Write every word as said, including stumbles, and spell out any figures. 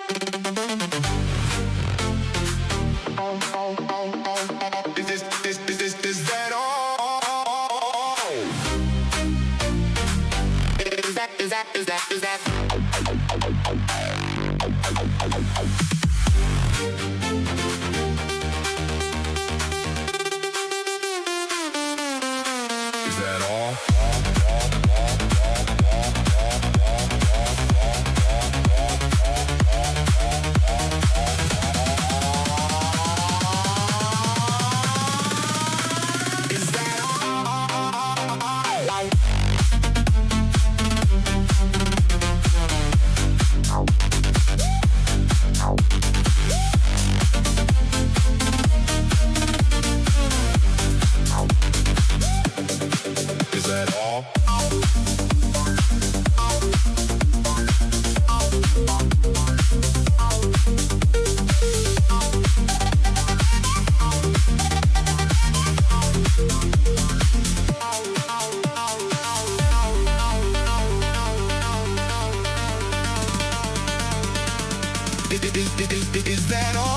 Is this, is, is, is, is that all? Is that, is that, is that, is that? Is that all? Is that all? Is that all? Is, is, is, is, is that all?